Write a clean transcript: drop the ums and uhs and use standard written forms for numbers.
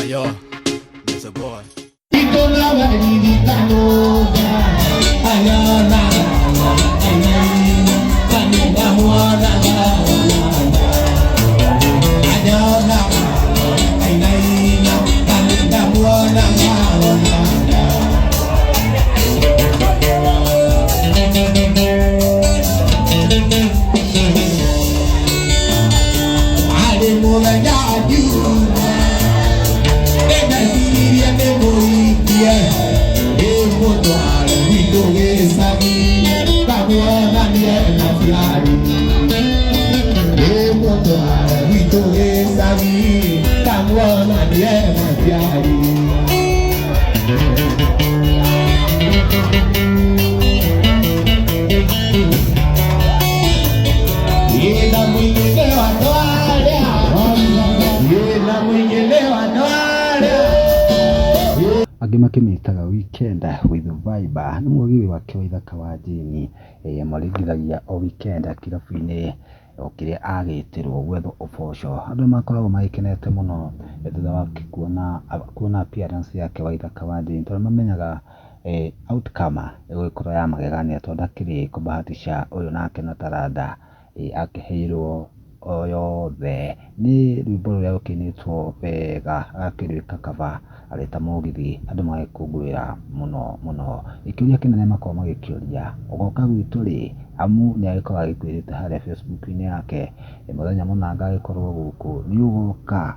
Yo, it's a boy. Angĩ makĩmĩtaga weekend with Vibe. Nĩ mũgithi wake wa Ithaka wa Jane, maringithagia o weekend kĩrabu-inĩ o kĩrĩa agĩtĩrwo gwethwo ũboco. Andũ nĩ makoragwo magĩkenete mũno thutha wa kuona appearance yake wa Ithaka wa Jane, tondũ nĩ mamenyaga outcome ĩgũgĩkorwo ya magegania, tondũ ndakĩrĩ kũbahatisha ũyũ nake na taranda akĩheirwo o yothe. Nĩ rwĩmbo rũrĩa rũkĩinĩtwo wega agakĩrwĩka cover arĩ ta mũgithi, andũ magagĩkũngũĩra mũno mũno. Kĩũria kĩnene makoragwo magĩkĩũria, ũgoka gwitũ rĩ? Amu nĩ agĩkoragwo agĩkwĩrĩte harĩa Facebook-inĩ yake, mũthenya mũna ngagĩkorwo gũkũ, nĩ ũgoka?